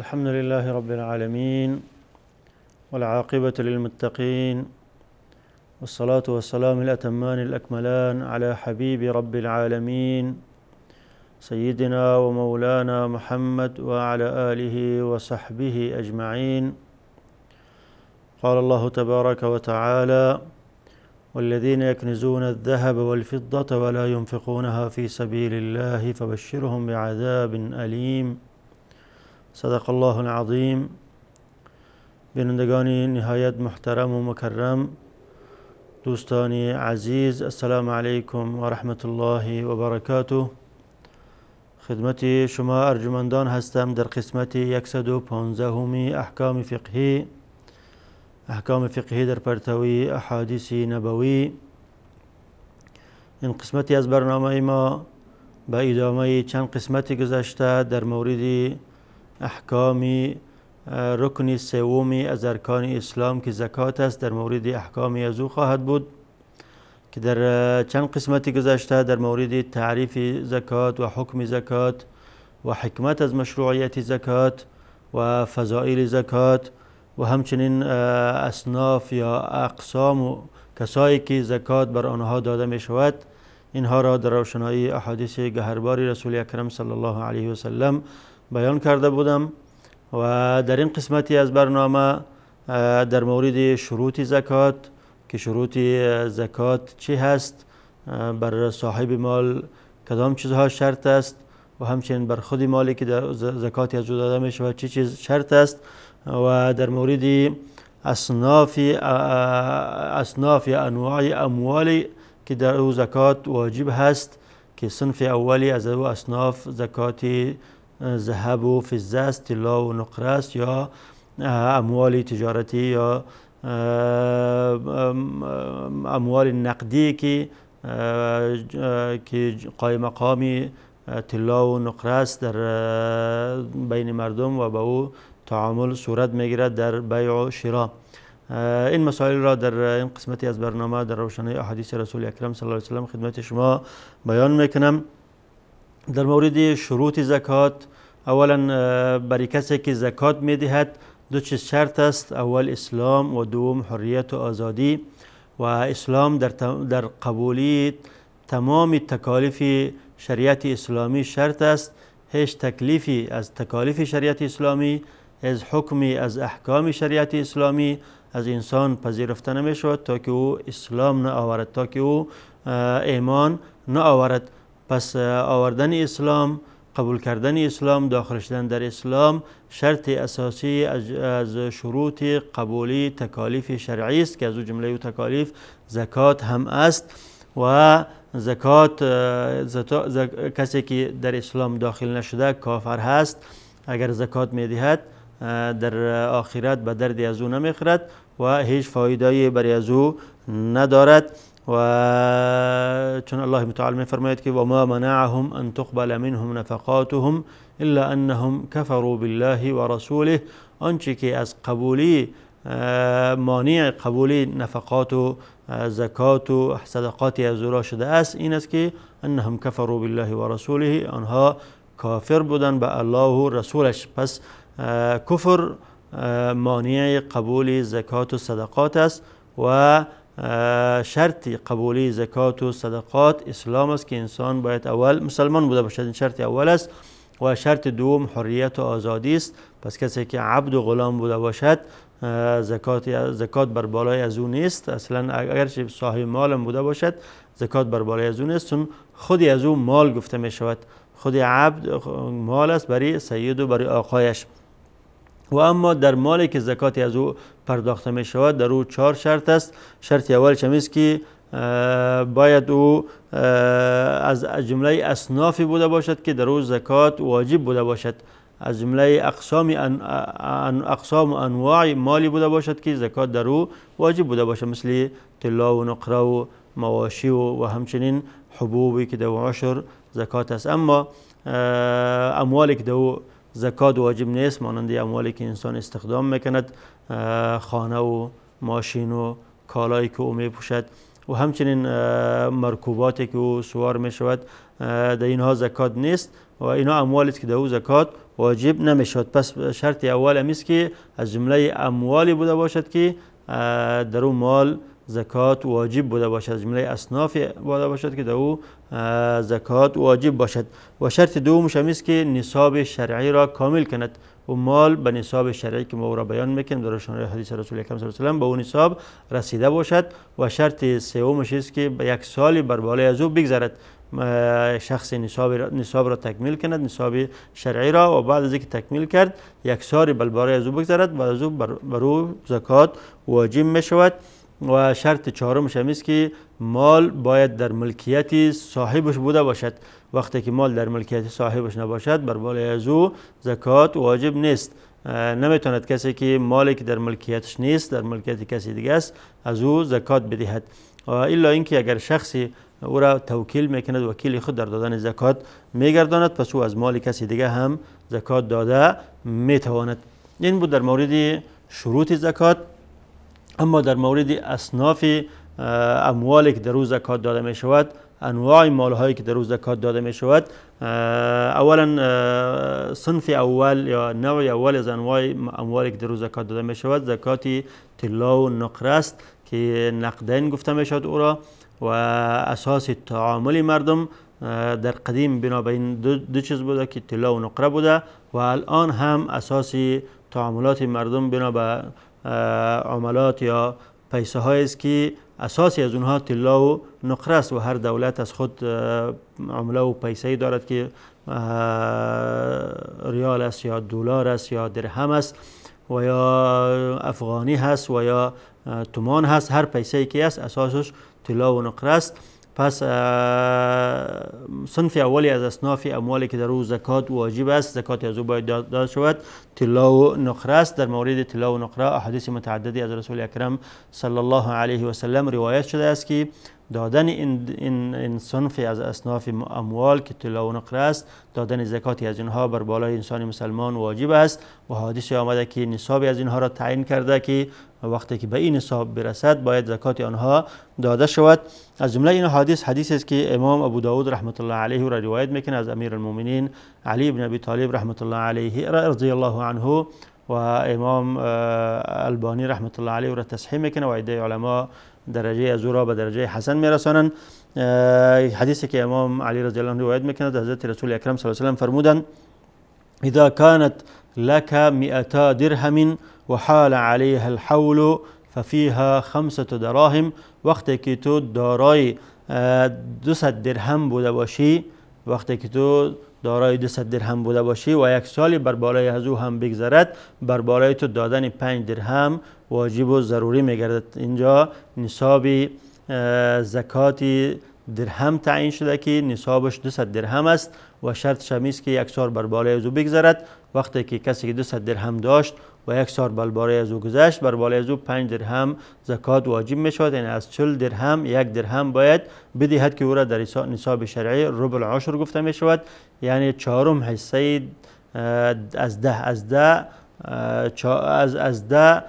الحمد لله رب العالمين، والعاقبة للمتقين، والصلاة والسلام الأتمان الأكملان على حبيب رب العالمين، سيدنا ومولانا محمد وعلى آله وصحبه أجمعين. قال الله تبارك وتعالى: والذين يكنزون الذهب والفضة ولا ينفقونها في سبيل الله فبشرهم بعذاب أليم. صدق الله العظیم. بینندگان نهایت محترم و مکرم، دوستان عزیز، السلام علیکم و رحمت الله و برکاته. خدمت شما ارجمندان هستم در قسمت 115 احکام فقهی، احکام فقهی در پرتوی احادیث نبوی. این قسمتی از برنامه ما به ادامه چند قسمت گذشته در مورد احکام رکن سومی از ارکان اسلام که زکات است، در مورد احکام از او خواهد بود که در چند قسمت گذشته در مورد تعریف زکات و حکم زکات و حکمت از مشروعیت زکات و فضائل زکات و همچنین اصناف یا اقسام و کسایی که زکات بر آنها داده می شود، اینها را در روشنایی احادیث گهربار رسول اکرم صلی الله علیه و سلم بیان کرده بودم. و در این قسمتی از برنامه در مورد شروط زکات که شروط زکات چی هست، بر صاحب مال کدام چیزها شرط است و همچنین بر خود مالی که در زکات از او داده می شود چی چیز شرط است، و در مورد اصناف یا انواع اموالی که در او زکات واجب هست که صنف اولی از او اصناف زکات ذهب و فضه است، طلا و نقره است، یا اموال تجارتی یا اموال نقدی که قایم مقام طلا و نقره است در بین مردم و با او تعامل صورت میگیرد در بیع و شراء. این مسائل را در این قسمتی از برنامه در روشنای احادیث رسول اکرم صلی الله علیه و سلم خدمت شما بیان میکنم. در مورد شروط زکات، اولا برای کسی که زکات میدهد دو چیز شرط است: اول اسلام و دوم حریت و آزادی. و اسلام در قبولی تمام تکالیف شریعت اسلامی شرط است. هیچ تکلیفی از تکالیف شریعت اسلامی، از حکمی از احکام شریعت اسلامی از انسان پذیرفته نمی شود تا که او اسلام نه آورد، تا که او ایمان نه آورد. پس آوردن اسلام، قبول کردن اسلام، داخل شدن در اسلام شرط اساسی از شروط قبولی تکالیف شرعی است که از او جمله تکالیف زکات هم است. و زکات کسی که در اسلام داخل نشده کافر هست، اگر زکات میدهد در آخرت به درد از او نمیخورد و هیچ فایده‌ای برای از او ندارد. و چون الله متعال میفرماید که و ما منعهم ان تقبل منهم نفقاتهم الا انهم كفروا بالله ورسوله. آنچه که از قبولی مانع قبولی نفقات و زکات و صدقات از او را شده است این است که انهم كفروا بالله ورسوله، آنها کافر بودند به الله و رسولش. پس کفر مانع قبول زکات و صدقات است و شرط قبولی زکات و صدقات اسلام است که انسان باید اول مسلمان بوده باشد. این شرط اول است. و شرط دوم حریت و آزادی است. پس کسی که عبد و غلام بوده باشد زکات بر بالای از او نیست. اصلا اگرچه صاحب مال هم بوده باشد زکات بر بالای از او نیست، چون خودی از او مال گفته می شود. خود عبد مال است برای سید و برای آقایش. و اما در مالی که زکات از او پرداخته می شود در او چهار شرط است. شرط اولش هم است که باید او از جمله اصنافی بوده باشد که در او زکات واجب بوده باشد، از جمله اقسام و انواع مالی بوده باشد که زکات در او واجب بوده باشد، مثل طلا و نقره و مواشی و همچنین حبوبی که در عشر زکات است. اما اموالی که در او زکات واجب نیست، مانند اموالی که انسان استخدام میکند، خانه و ماشین و کالایی که او میپوشد و همچنین مرکوباتی که او سوار می شود، در اینها زکات نیست و اینها اموالی است که در او زکات واجب نمی شود. پس شرط اول هم است که از جمله اموالی بوده باشد که در او مال زکات واجب بوده باشد، از جمله اصناف بوده باشد که در او زکات واجب باشد. و شرط دومش هم است که نصاب شرعی را کامل کند و مال به نصاب شرعی که ما او را بیان میکنیم در روشنای حدیث رسول اکرم صلی الله علیه و سلم به اون نصاب رسیده باشد. و شرط سومش است که به یک سالی بر بالای از او بگذرد، شخص نصاب را تکمیل کند، نصاب شرعی را، و بعد از اینکه تکمیل کرد یک سالی بر بالای از او بگذرد، بعد از او بر او زکات واجب میشود. و شرط چهارمش هم است که مال باید در ملکیت صاحبش بوده باشد. وقتی که مال در ملکیت صاحبش نباشد بر بالای از او زکات واجب نیست. نمیتواند کسی که مالی که در ملکیتش نیست، در ملکیت کسی دیگه است، از او زکات بدهد، الا اینکه اگر شخصی او را توکیل میکند، وکیل خود در دادن زکات میگرداند، پس او از مال کسی دیگه هم زکات داده میتواند. این بود در مورد شروط زکات. اما در مورد اصناف اموالی که در او زکات داده می شود، انواع مالهایی که در او زکات داده می شود، اولا صنف اول یا نوع اول از انواع اموالی که در او زکات داده می شود زکات طلا و نقره است که نقدین گفته می شود او را، و اساس تعامل مردم در قدیم بنابراین دو چیز بوده که طلا و نقره بوده، و الان هم اساس تعاملات مردم بنا به عملات یا پیسه های است که اساسی از اونها طلا و نقره است، و هر دولت از خود عمله و پیسه دارد که ریال است یا دلار است یا درهم است و یا افغانی هست و یا تومان هست، هر پیسه که است اساسش طلا و نقره است. پس صنف اولی از اصناف اموالی که در او زکات واجب است، زکات از او باید داده شود، طلا و نقره است. در مورد طلا و نقره احادیث متعددی از رسول اکرم صلی الله علیه و سلم روایت شده است که دادن این صنف از اصناف اموال که طلا و نقره است، دادن زکاتی از اینها بر بالای انسان مسلمان واجب است. و حدیث آمده که نصاب از اینها را تعیین کرده که وقتی که به این نصاب برسد باید زکات آنها داده شود. از جمله این حدیث حدیث است که امام ابو داود رحمت الله علیه را روایت میکنه از امیر المؤمنین علی بن ابی طالب رحمت الله علیه رضی الله عنه، و امام البانی رحمت الله علیه را تصحیح میکنه و عده علما درجه از او را به درجه حسن میرسانند. حدیثی که امام علی رضی الله عنه روایت میکنه از حضرت رسول اکرم صلی الله علیه و سلم فرمودند: اذا كانت لك 200 درهم وحال عليها الحول ففيها 5 دراهم. وقتی که تو دارای 200 درهم بوده باشی، وقتی که تو دارای 200 درهم بوده باشی و یک سالی بر بالای از او هم بگذرد، بر بالای تو دادن 5 درهم واجب و ضروری میگردد. اینجا نصاب زکات درهم تعیین شده که نصابش 200 درهم است و شرطش هم است که یک سال بر بالای از او بگذرد. وقتی که کسی که 200 درهم داشت و یک سال بر بالای از او گذشت، بر بالای از او 5 درهم زکات واجب می شود. یعنی از 40 درهم 1 درهم باید بدهد که او را در نصاب شرعی ربع العشر گفته می شود، یعنی چهارم حصه از ده، از ده از ده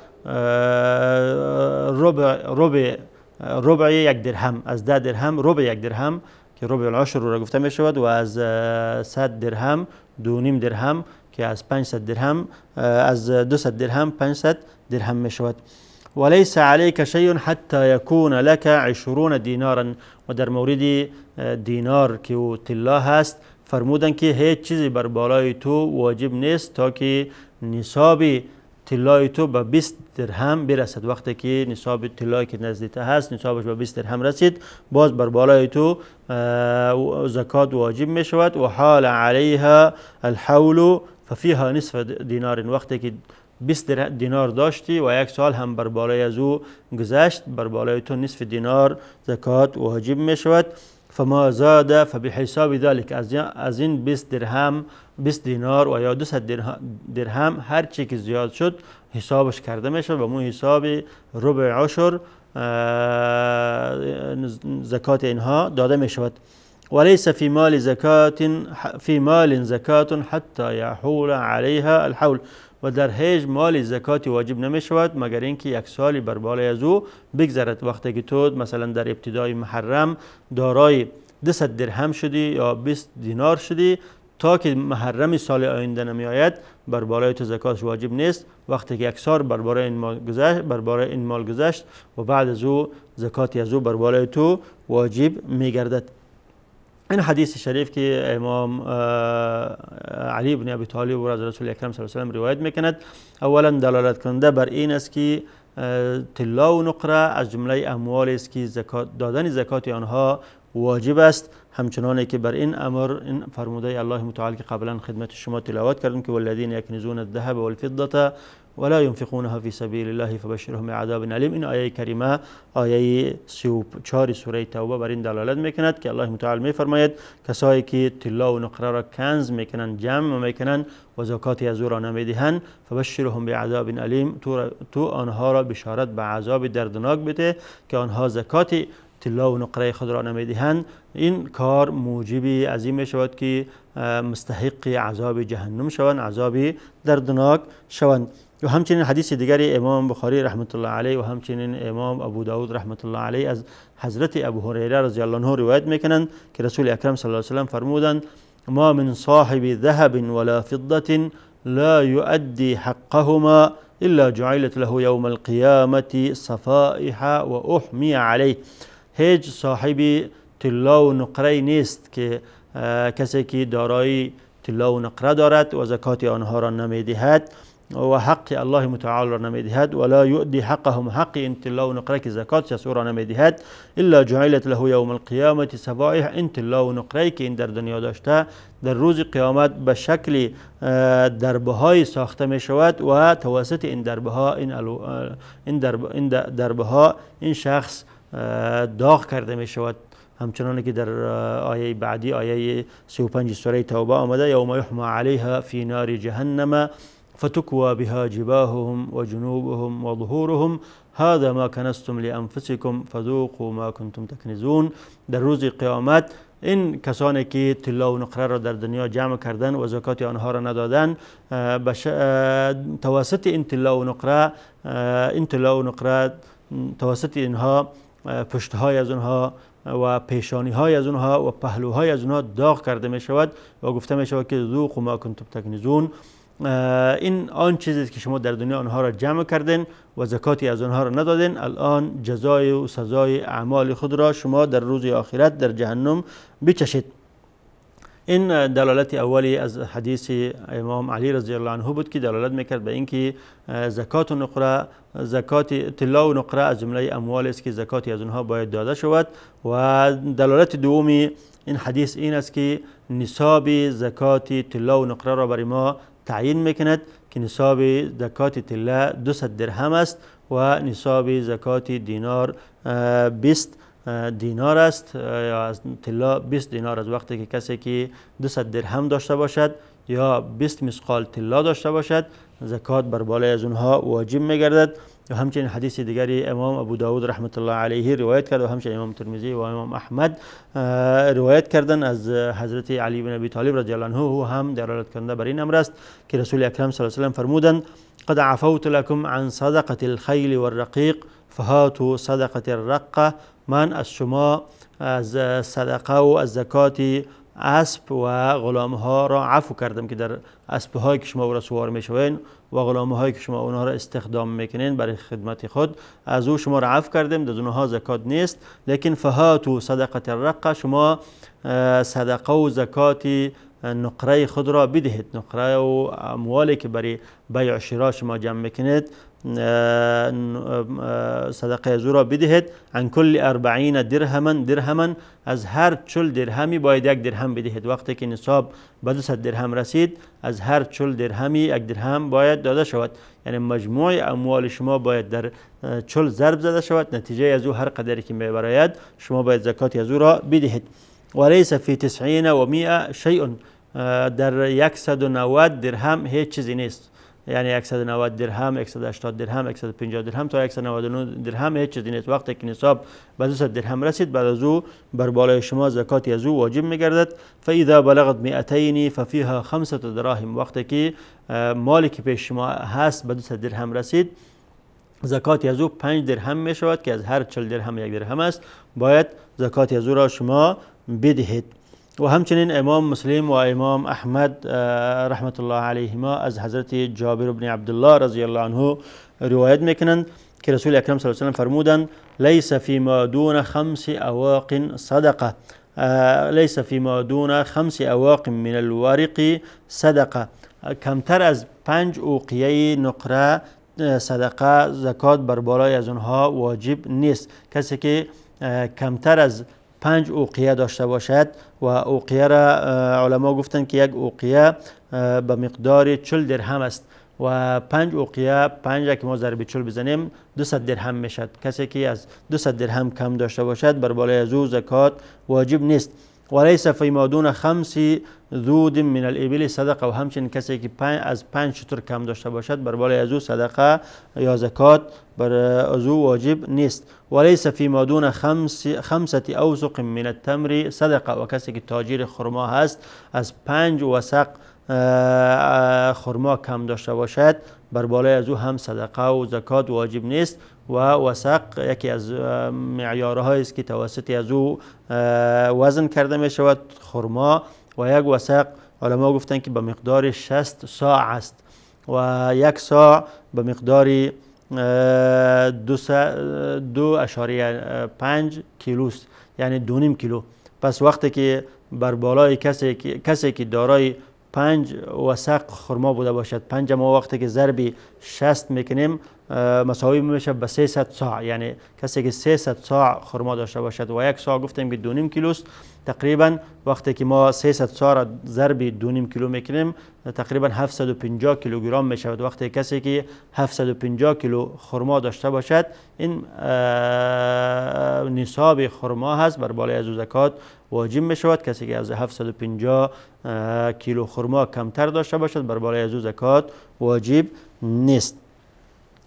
ربع یک درهم، از 10 درهم ربع یک درهم که ربع العشر را گفته می شود، و از 100 درهم 2.5 درهم که از 500 درهم، از 200 درهم 500 درهم می شود. وليس عليك شيء حتى يكون لك 20 دینارا. و در مورد دینار که او طلا هست فرمودن که هیچ چیزی بر بالای تو واجب نیست تا که نصاب طلای تو به 20 درهم برسد. وقتی که نصاب طلایی که نزد تو هست نصابش به 20 درهم رسید، باز بر بالای تو زکات واجب می شود. و حال علیها الحول ففيها نصف دینار. وقتی که 20 دینار داشتی و یک سال هم بر بالای از او گذشت، بر بالای تو نصف دینار زکات واجب می شود. فما زاد فبحساب ذلك. از این 20 درهم، 20 دینار و یا 200 درهم هر چی که زیاد شد حسابش کرده می شود و مو حساب ربع عشر زکات اینها داده می شود. وليس في مال زكاة في مال زكاة حتى يحول عليها الحول. و در هیچ مال زکاتی واجب نمی شود مگر اینکه یک سالی بر بالای از او بگذرد. وقتی که تو مثلا در ابتدای محرم دارای 200 درهم شدی یا 20 دینار شدی، تا که محرم سال آینده نمی آید بر بالای تو زکات واجب نیست. وقتی که یک سال بر بالای این مال گذشت، بر بالای این مال گذشت و بعد از او زکات از او بر بالای تو واجب می گردد. این حدیث شریف که امام علی بن ابی طالب و از رسول اکرم صلی الله علیه و سلم روایت میکند، اولا دلالت کننده بر این است که طلا و نقره از جمله اموال است که زکات دادن زکات آنها واجب است، همچنان که بر این امر این فرموده الله متعال که قبلا خدمت شما تلاوت کردم که والذین یکنزون الذهب والفضة ولا ينفقونها في سبیل الله فبشرهم بعذاب الیم. این آیه کریمه آیه 34 سوره توبه بر این دلالت میکند که الله متعال میفرماید کسایی که طلا و نقره را کنز میکنند، جمع میکنند و زکات از او را نمیدهند، فبشرهم بعذاب الیم، تو آنها را بشارت به عذاب دردناک بده که آنها زکات طلا و نقره خود را نمیدهند. این کار موجب عظیم می شود که مستحق عذاب جهنم شوند، عذاب دردناک شوند. و همچنین حدیث دیگری امام بخاری رحمت الله علیه و همچنین امام ابو داود رحمت الله علیه از حضرت ابو هریره رضی الله عنه روایت میکنند که رسول اکرم صلی الله علیه و سلم فرمودند ما من صاحب ذهب ولا فضة لا يؤدي حقهما إلا جعلت له يوم القيامة صفائح وأحمي عليه. هیچ صاحب طلا و نقره نیست که کسی که دارای طلا و نقره دارد و زکات آنها را نمیدهد و حق الله متعال را نمیدهد، ولا یؤدی حقهم، حق این طلا و نقره که زکات او را نمیدهد، الا جعلت له یوم القیامة صفائح، این طلا و نقره که این در دنیا داشته در روز قیامت به شکل دربه های ساخته می شود و توسط این دربه ها این دربه ها این شخص داغ کرده می شود. همچنان که در آیه بعدی آیه 35 سوره توبه آمده یوم یحمی علیها فی نار جهنم فتکوی بها جباههم و جنوبهم و ظهورهم هذا ما کنزتم لانفسکم فذوقوا ما کنتم تکنزون. در روز قیامت این کسانی که طلا و نقره را در دنیا جمع کردن و زکات آنها را ندادن، توسط این طلا و نقره، این طلا و نقره توسط اینها پشتهای از آنها و پیشانی های از آنها و پهلوهای از آنها داغ کرده می شود و گفته می شود که ذوقوا ما کنتم تکنزون. این آن چیزی است که شما در دنیا آنها را جمع کردین و زکاتی از آنها را ندادین، الان جزای و سزای اعمال خود را شما در روز آخرت در جهنم بچشید. این دلالت اولی از حدیث امام علی رضی الله عنه بود که دلالت میکرد به اینکه زکات و نقره، زکات طلا و نقره از جمله اموال است که زکاتی از آنها باید داده شود. و دلالت دومی این حدیث این است که نصاب زکات طلا و نقره را برای ما تعیین میکند که نصاب زکات طلا 200 درهم است و نصاب زکات دینار 20 دینار است، یا از طلا 20 دینار از وقتی که کسی که 200 درهم داشته باشد یا 20 مثقال طلا داشته باشد زکات بر بالای از اونها واجب میگردد. و همچنین حدیث دیگری امام ابو داود رحمت الله علیه روایت کرد و همچنین امام ترمذی و امام احمد روایت کردن از حضرت علی بن ابی طالب رضی الله عنه هم دلالت کننده بر این امر است که رسول اکرم صلی الله علیه و سلم فرمودند قد عفوت لكم عن صدقة الخیل والرقیق فهاتوا صدقة الرقة. من از شما از صدقه و از زکات اسب و غلام ها را عفو کردم که در اسب هایی که شما او را سوار میشوین و غلام هایی که شما اونها را استخدام میکنین برای خدمت خود، از او شما را عفو کردم، در اونها زکات نیست، لیکن فهاتوا صدقة الرقة، شما صدقه و زکات نقره خود را بدهید، نقره و اموالی که برای بیع و شراء شما جمع میکنید صدقه از او را بدهید. عن کل 40 درهما درهما، از هر 40 درهمی باید یک درهم بدهید. وقتی که نصاب به 200 درهم رسید از هر 40 درهمی یک درهم باید داده شود، یعنی مجموع اموال شما باید در 40 ضرب زده شود، نتیجه از او هر قدری که میبراید شما باید زکات از او را بدهید. ولیس فی 90 و 100 شیء، در 190 درهم هیچ چیزی نیست. یعنی 190 درهم، 180 درهم، 150 درهم تا 199 درهم هیچ چیزی نیست. وقتی که نصاب به 200 درهم رسید، بعد از او بر بالای شما زکات از او واجب میگردد. فاذا بلغت 200 ففيها 5 دراهم. وقتی که مالی که پیش شما هست به 200 درهم رسید، زکات از او 5 درهم می شود که از هر 40 درهم 1 درهم است. باید زکات از او را شما بدهید. و همچنین امام مسلم و امام احمد رحمت الله علیهما از حضرت جابر بن عبدالله رضی الله عنه روایت میکنند که رسول اکرم صلی الله علیه و سلم فرمودند: لیس فیما دون 5 اواق صدقه، لیس فیما دون 5 اواق من الورق صدقه. کمتر از 5 اوقیه نقره صدقه زکات بر بالای از آنها واجب نیست. کسی که کمتر از 5 اوقیه داشته باشد، و اوقیه را علما گفتند که یک اوقیه به مقدار 40 درهم است و 5 اوقیه، 5 که ما ضرب 40 بزنیم 200 درهم میشد. کسی که از 200 درهم کم داشته باشد بر بالای از او زکات واجب نیست. ولیس فیما دون 5 ذود من الابل صدقه. و همچنین کسی که از 5 شتر کم داشته باشد بر بالای از او صدقه یا زکات بر از او واجب نیست. ولیس فیما دون 5 اوسق من التمر صدقه. و کسی که تاجر خرما هست از 5 وسق خرما کم داشته باشد بر بالای از او هم صدقه و زکات واجب نیست. و وسق یکی از معیارهایی است که توسط از او وزن کرده می شود خرما، و یک وسق علما گفتند که به مقدار 60 صاع است و یک صاع به مقدار 2.5 کیلوست، یعنی 2.5 کیلو. پس وقتی که بر بالای کسی که دارای 5 وسق خرما بوده باشد، 5 ما وقتی که ضرب 60 میکنیم مساوی میشه به 300 صاع، یعنی کسی که 300 صاع خرما داشته باشد و یک صاع گفتیم که 2.5 کیلوست، تقریبا وقتی که ما 300 صاع را ضرب 2.5 کیلو میکنیم تقریبا 750 کیلوگرم میشود. وقتی کسی که 750 کیلو خرما داشته باشد، این نصاب خرما هست، بر بالای از او زکات واجب میشود. کسی که از 750 کیلو خرما کمتر داشته باشد بر بالای از او زکات واجب نیست.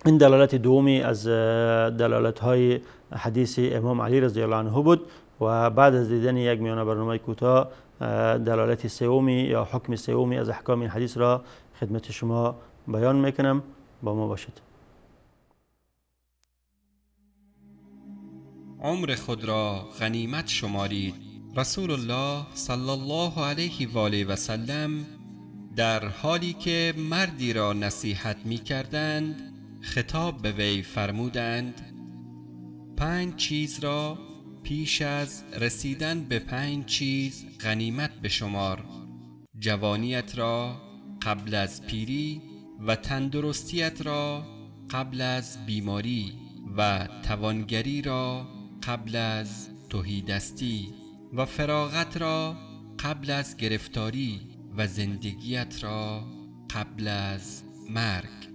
این دلالت دومی از دلالت های حدیث امام علی رضی الله عنه بود. و بعد از دیدن یک میانه برنامه کوتاه دلالت سومی یا حکم سومی از احکام این حدیث را خدمت شما بیان میکنم. با ما باشید. عمر خود را غنیمت شمارید. رسول الله صلی الله علیه و آله و سلم در حالی که مردی را نصیحت می کردند خطاب به وی فرمودند: 5 چیز را پیش از رسیدن به 5 چیز غنیمت بشمار: جوانیت را قبل از پیری و تندرستیت را قبل از بیماری و توانگری را قبل از تهیدستی و فراغت را قبل از گرفتاری و زندگیت را قبل از مرگ.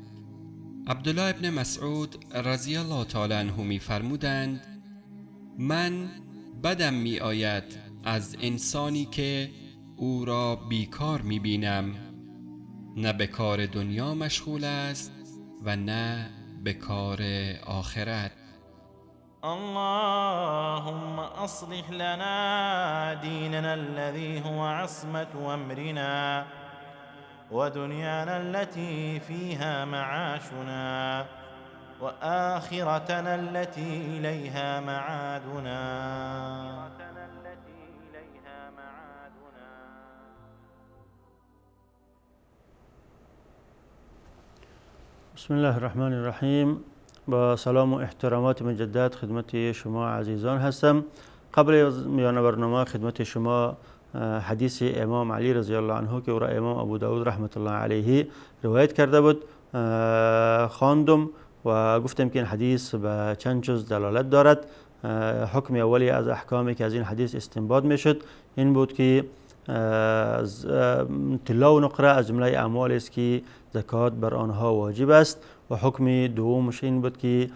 عبدالله ابن مسعود رضی الله تعالی عنه می فرمودند: من بدم می آید از انسانی که او را بیکار می بینم، نه به کار دنیا مشغول است و نه به کار آخرت. اللهم اصلح لنا ديننا الذي هو عصمة أمرنا ودنيانا التي فيها معاشنا وآخرتنا التي إليها معادنا. بسم الله الرحمن الرحیم. با سلام و احترامات مجدد خدمت شما عزیزان هستم. قبل از میان برنامه خدمت شما حدیث امام علی رضی الله عنه که او را امام ابو داود رحمت الله علیه روایت کرده بود خواندم و گفتم که این حدیث به چند چیز دلالت دارد. حکم اولی از احکامی که از این حدیث استنباط میشد این بود که طلا و نقره از جمله اموال است که زکات بر آنها واجب است. و حکم دومش این بود که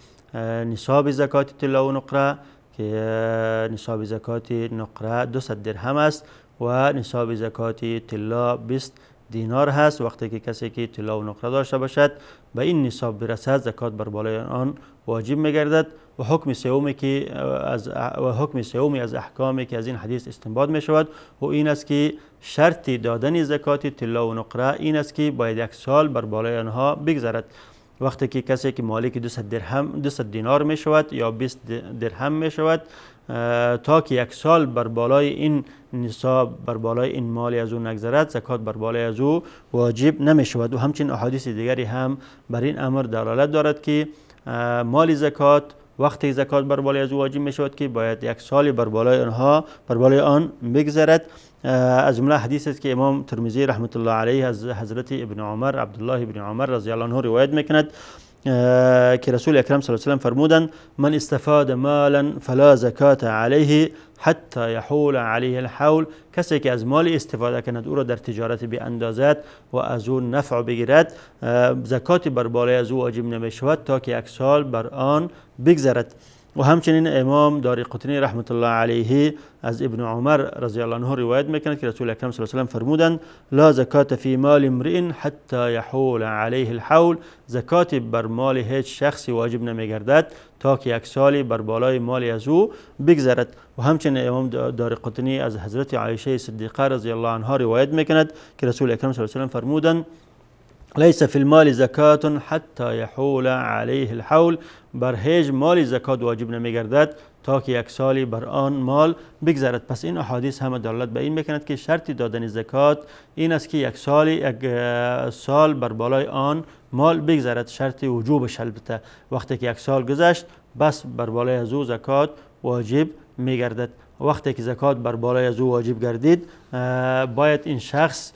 نصاب زکات طلا و نقره که نصاب زکات نقره 200 درهم است و نصاب زکات طلا 20 دینار هست. وقتی که کسی که طلا و نقره داشته باشد به این نصاب برسد، زکات بر بالای آن واجب میگردد. و حکم سومی که از و حکم سومی از احکامی که از این حدیث استنباط می شود و این است که شرط دادن زکات طلا و نقره این است که باید یک سال بر بالای آنها بگذرد. وقتی که کسی که مالک 200 درهم 200 دینار می شود یا 20 درهم می شود، تا که یک سال بر بالای این نصاب بر بالای این مال از او نگذرد، زکات بر بالای از او واجب نمی شود. و همچنین احادیث دیگری هم بر این امر دلالت دارد که مال زکات وقتی زکات بر بالای از او واجب می شود که باید یک سال بر بالای آنها بر بالای آن بگذرد. از جمله حدیث است که امام ترمذی رحمت الله علیه از حضرت ابن عمر عبدالله ابن عمر رضی الله عنه روایت میکند که رسول اکرم صلی الله علیه و سلم فرمودند: من استفاد مالا فلا زکات علیه حتی یحول علیه الحول. کسی که از مال استفاده کند، او را در تجارت بیاندازد و از او نفع بگیرد، زکات بر بالای از او واجب نمی شود تا که یک سال بر آن بگذرد. و همچنین امام دارقطنی رحمت الله علیه از ابن عمر رضی الله عنه روایت میکند که رسول اکرم صلی الله علیه و سلم فرمودند: لا زکات فی مال امرئ حتی یحول علیه الحول. زکات بر مال هیچ شخصی واجب نمیگردد تا که یک سالی بر بالای مال از او بگذرد. و همچنین امام دارقطنی از حضرت عایشه صدیقه رضی الله عنها روایت میکند که رسول اکرم صلی الله علیه و سلم فرمودند: لیس فی المال زکات حتی یحول علیه الحول. بر هیچ مال زکات واجب نمیگردد تا که یک سالی بر آن مال بگذرد. پس این احادیث همه دلالت به این میکند که شرط دادن زکات این است که یک سال بر بالای آن مال بگذرد، شرط وجوبش. البته وقتی که یک سال گذشت بس بر بالای از او زکات واجب میگردد. وقتی که زکات بر بالای از او واجب گردید، باید این شخص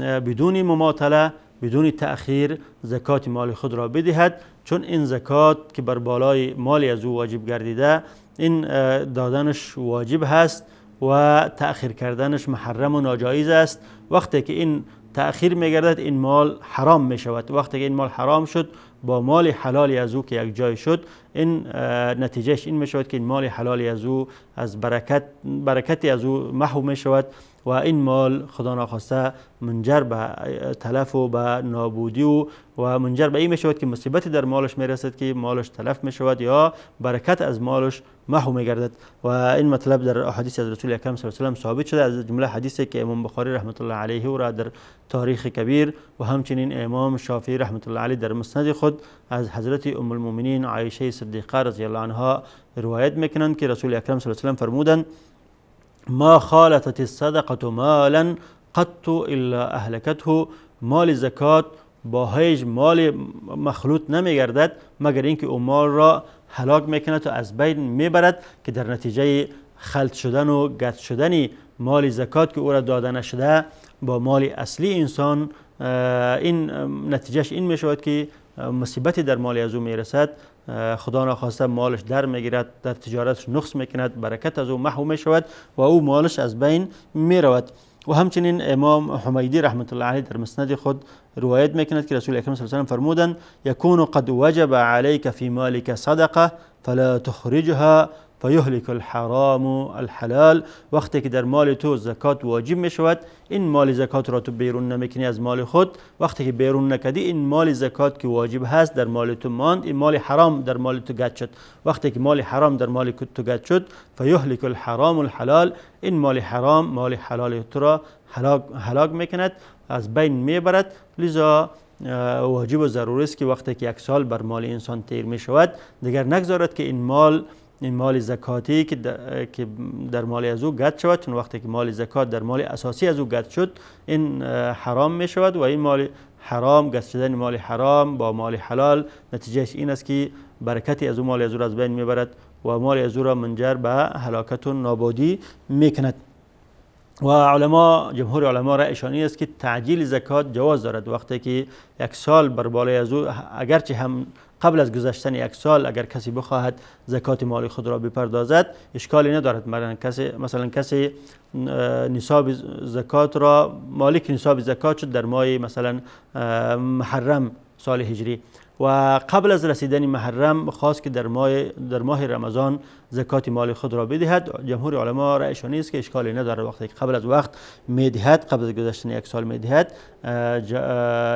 بدون مماطله بدون تأخیر زکات مال خود را بدهد، چون این زکات که بر بالای مال از او واجب گردیده این دادنش واجب هست و تأخیر کردنش محرم و ناجایز است. وقتی که این تأخیر میگردد این مال حرام میشود. وقتی که این مال حرام شد با مال حلالی از او که یک جای شد، این نتیجهش این میشود که این مال حلالی از او از برکتی از او محو میشود و این مال خدا ناخواسته منجر به تلف و به نابودی و منجر به این میشود که مصیبتی در مالش میرسد که مالش تلف میشود یا برکت از مالش محو میگردد. و این مطلب در احادیث از رسول اکرم صلی الله علیه و سلم ثابت شده، از جمله حدیثی که امام بخاری رحمت الله علیه او را در تاریخ کبیر و همچنین امام شافعی رحمت الله علیه در مسند خود از حضرت ام المؤمنین عایشه صدیقه رضی الله عنها روایت میکنند که رسول اکرم صلی الله علیه و سلم فرمودند: ما خالطت الصدقة مالا قط الا اهلكته. مال زکات با هیچ مال مخلوط نمیگردد مگر اینکه او مال را هلاک میکند و از بین میبرد، که در نتیجه خلط شدن و گد شدن مال زکات که او را داده نشده با مال اصلی انسان، این نتیجهش این میشود که مصیبتی در مال از او میرسد. خدا ناخواسته مالش در میگیرد، در تجارتش نقص میکند، برکت از او محو میشود و او مالش از بین میرود. و همچنین امام حمیدی رحمت الله علیه در مسند خود روایت میکند که رسول اکرم صلی الله علیه و سلم فرمودند: یکون قد وجب علیک فی مالک صدقه فلا تخرجها فیهلک الحرام الحلال. وقتی که در مال تو زکات واجب می شود، این مال زکات را تو بیرون نمیکنی از مال خود. وقتی که بیرون نکدی، این مال زکات که واجب هست در مال تو ماند، این مال حرام در مال تو گد شد. وقتی که مال حرام در مال تو گد شد، فیهلک الحرام الحلال، این مال حرام مال حلال تو را هلاک میکند، از بین میبرد. لذا واجب و ضروری است که وقتی که یک سال بر مال انسان تیر می شود، دیگر نگذارد که این مال زکاتی که در مال از او گد شود، چون وقتی که مال زکات در مال اساسی از او گد شد، این حرام می شود و این مال حرام، گد شدن مال حرام با مال حلال، نتیجهش این است که برکتی از او مال از او را از بین میبرد و مال از او را منجر به هلاکت و نابودی میکند. و علما، جمهور علما رأیشان است که تعجیل زکات جواز دارد. وقتی که یک سال بر بالای از او، اگرچه هم قبل از گذشتن یک سال اگر کسی بخواهد زکات مال خود را بپردازد، اشکالی ندارد. مثلا کسی نصاب زکات را، مالک نصاب زکات شد در ماه مثلا محرم سال هجری و قبل از رسیدن محرم خواست که در ماه رمضان زکات مال خود را بدهد، جمهور علما رأیشان است که اشکالی نداره. وقتی که قبل از وقت میدهد، قبل از گذشتن یک سال میدهد،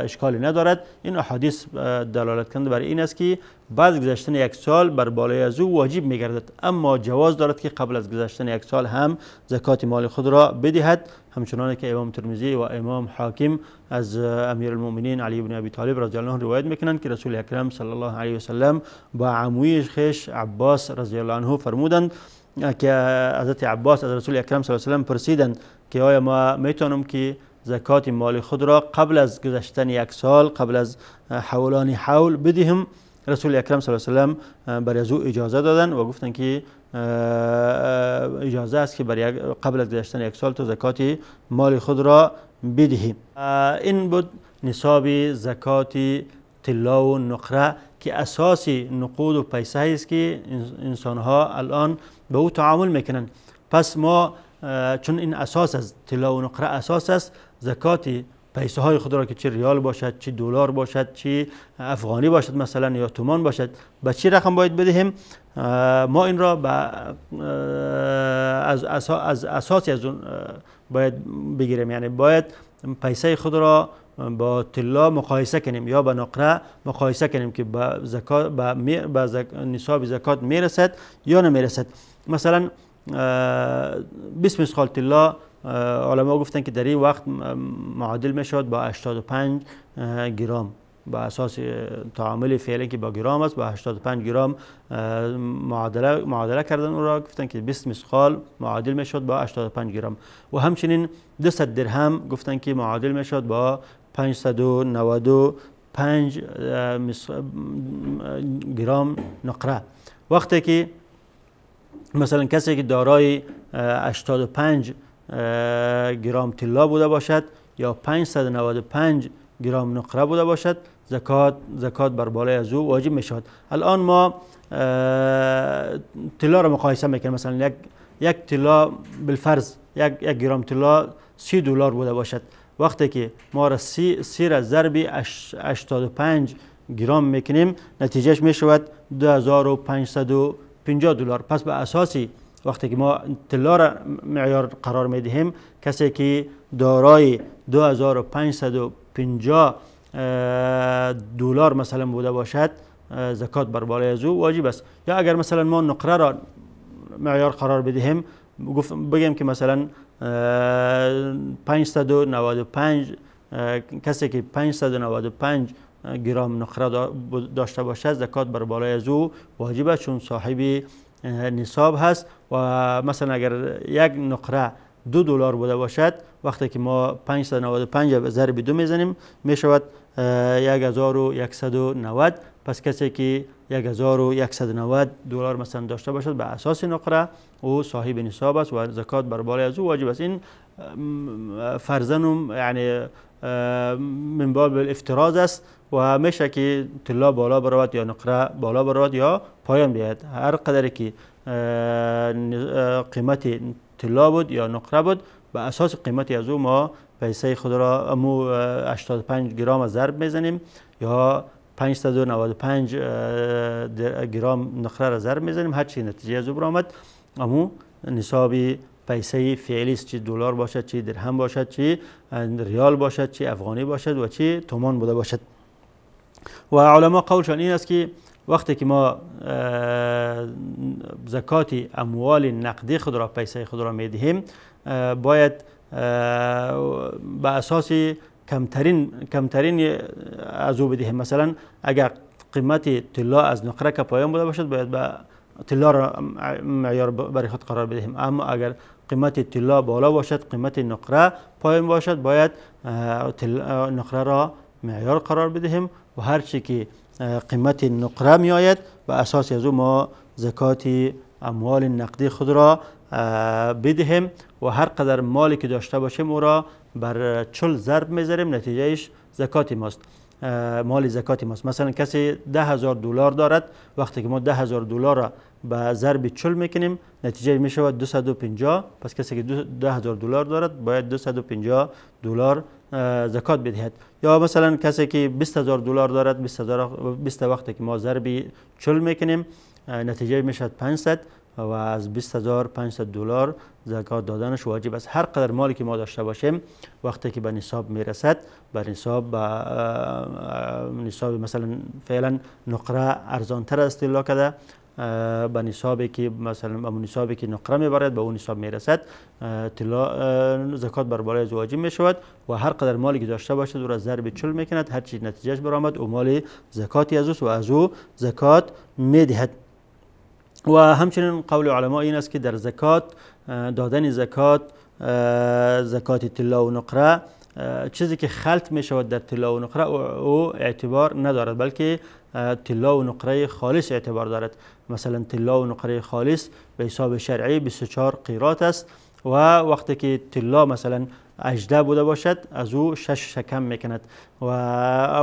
اشکالی ندارد. این احادیث دلالت کننده بر این است که بعد از گذشتن یک سال بر بالای از او واجب میگردد، اما جواز دارد که قبل از گذشتن یک سال هم زکات مال خود را بدهد، همچنان که امام ترمذی و امام حاکم از امیرالمؤمنین علی بن ابی طالب رضی الله عنه روایت میکنند که رسول اکرم صلی الله علیه و سلم با عموی خویش عباس رضی الله عنه فرمودند که حضرت عباس از رسول اکرم صلی الله علیه و سلم پرسیدند که آیا ما میتونم که زکات مال خود را قبل از گذشتن یک سال، قبل از حولان حول بدهم؟ رسول اکرم صلی الله علیه و سلم برای از او اجازه دادند و گفتند که اجازه است که برای قبل از گذشتن یک سال تو زکات مال خود را بدهی. این بود نصاب زکات طلا و نقره که اساس نقود و پیسه است که انسان ها الان به او تعامل میکنند. پس ما چون این اساس از طلا و نقره اساس است، زکات پیسه های خود را که چه ریال باشد، چه دلار باشد، چه افغانی باشد مثلا یا تومان باشد، به چه رقم باید بدهیم؟ ما این را از اساسی از اون باید بگیریم، یعنی باید پیسه خود را با طلا مقایسه کنیم یا با نقره مقایسه کنیم که با زکات، با نصاب زکات میرسد یا نمیرسد. مثلا 20 مثقال طلا علما گفتن که در این وقت معادل میشد با 85 گرم، با اساس تعامل فعلی که با گرم است، با 85 گرم معادله کردن او را، گفتن که 20 مثقال معادل میشد با 85 گرم. و همچنین 200 درهم گفتن که معادل میشد با 595 گرم نقره. وقتی که مثلا کسی که دارای 85 گرم طلا بوده باشد یا 595 گرم نقره بوده باشد، زکات بر بالای از او واجب می شود. الان ما طلا را مقایسه میکنیم، مثلا یک طلا بالفرض یک گرم طلا $30 بوده باشد، وقتی که ما را 30 را ضرب 85 گرم میکنیم، نتیجهش می شود $2550. پس به اساسی وقتی که ما طلا را معیار قرار می دهیم، کسی که دارای $2550 مثلا بوده باشد، زکات بر بالای از او واجب است. یا اگر مثلا ما نقره را معیار قرار بدهیم، بگیم که مثلا 595، کسی که 595 گرم نقره داشته باشد، زکات بر بالای از او واجب است، چون صاحب نصاب هست. و مثلا اگر یک نقره $2 بوده باشد، وقتی که ما 595 ضرب 2 میزنیم میشود 1190. پس کسی که $1190 مثلا داشته باشد به اساس نقره، او صاحب نصاب است و زکات بر بالای از او واجب است. این فرضاً یعنی من باب الافتراض است و میشه که طلا بالا برود یا نقره بالا برود یا پایان بیاید. هر قدری که قیمت طلا بود یا نقره بود، به اساس قیمت از او ما پیسه خود را امو 85 گرم ضرب میزنیم یا 595 گرم نقره را ضرب میزنیم، هر چی نتیجه از او برآمد امو نصاب پیسه فعلی است، چی دلار باشد، چی درهم باشد، چی ریال باشد، چی افغانی باشد و چی تومان بوده باشد. و علما قولشان این است که وقتی که ما زکات اموال نقدی خود را، پیسه خود را میدهیم، باید به اساس کمترین از او بدهیم. مثلا اگر قیمت طلا از نقره که پایان بوده باشد، باید به طلا را معیار برای خود قرار بدهیم. اما اگر قیمت طلا بالا باشد، قیمت نقره پایین باشد، باید نقره را معیار قرار بدهیم و هر چی که قیمت نقره می آید به اساس از او ما زکات اموال نقدی خود را بدهیم و هر قدر مالی که داشته باشیم او را بر 40 ضرب میذاریم، نتیجهش زکات ماست، مال زکات ماست. مثلا کسی $10,000 دارد، وقتی که ما $10,000 را به ضرب 40 میکنیم، نتیجه میشود 250. پس کسی که $10,000 دارد باید $250 زکات بدهد. یا مثلا کسی که 20,000 دلار دارد، 20 وقتی که ما ضرب 40 میکنیم نتیجه میشد 500 و از 20,500 دلار زکات دادنش واجب است. هر قدر مالی که ما داشته باشیم وقتی که به نصاب میرسد، به نصاب مثلا فعلا نقره ارزانتر از طلا کده، به نصابی که مثلا به نصابی که نقره میبرد به اون نصاب میرسد، طلا زکات بر بالای واجب میشود و هر قدر مالی که داشته باشد او را ضرب 40 میکند، هر چی نتیجهش برآمد او مال زکاتی از اوست و از او زکات میدهد. و همچنین قول علما این است که در زکات دادن زکات، زکات طلا و نقره، چیزی که خلط می شود در طلا و نقره او اعتبار ندارد، بلکه طلا و نقره خالص اعتبار دارد. مثلا طلا و نقره خالص به حساب شرعی 24 قیراط است و وقتی که طلا مثلا 18 بوده باشد از او 6 کم میکند و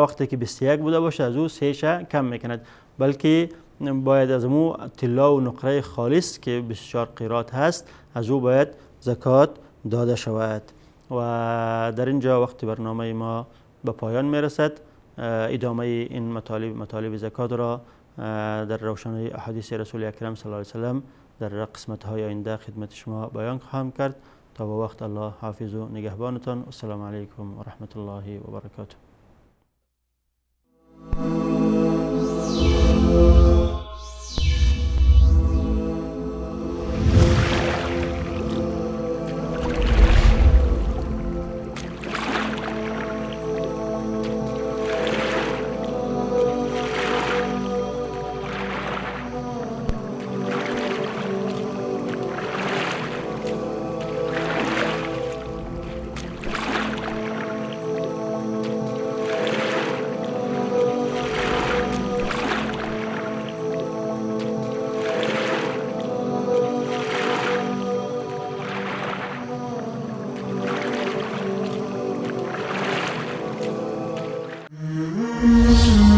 وقتی که 21 بوده باشد از او 3 کم میکند، بلکه باید از او طلا و نقره خالص که 24 قیراط هست از او باید زکات داده شود. و در اینجا وقتی برنامه ما به پایان میرسد. ادامه این مطالب زکات را در روشنای احادیث رسول اکرم صلی الله علیه وسلم در قسمت های آینده خدمت شما بیان خواهم کرد. تا به وقت الله حافظ و نگهبانتان. السلام علیکم و رحمت الله و برکاته. Mm-hmm.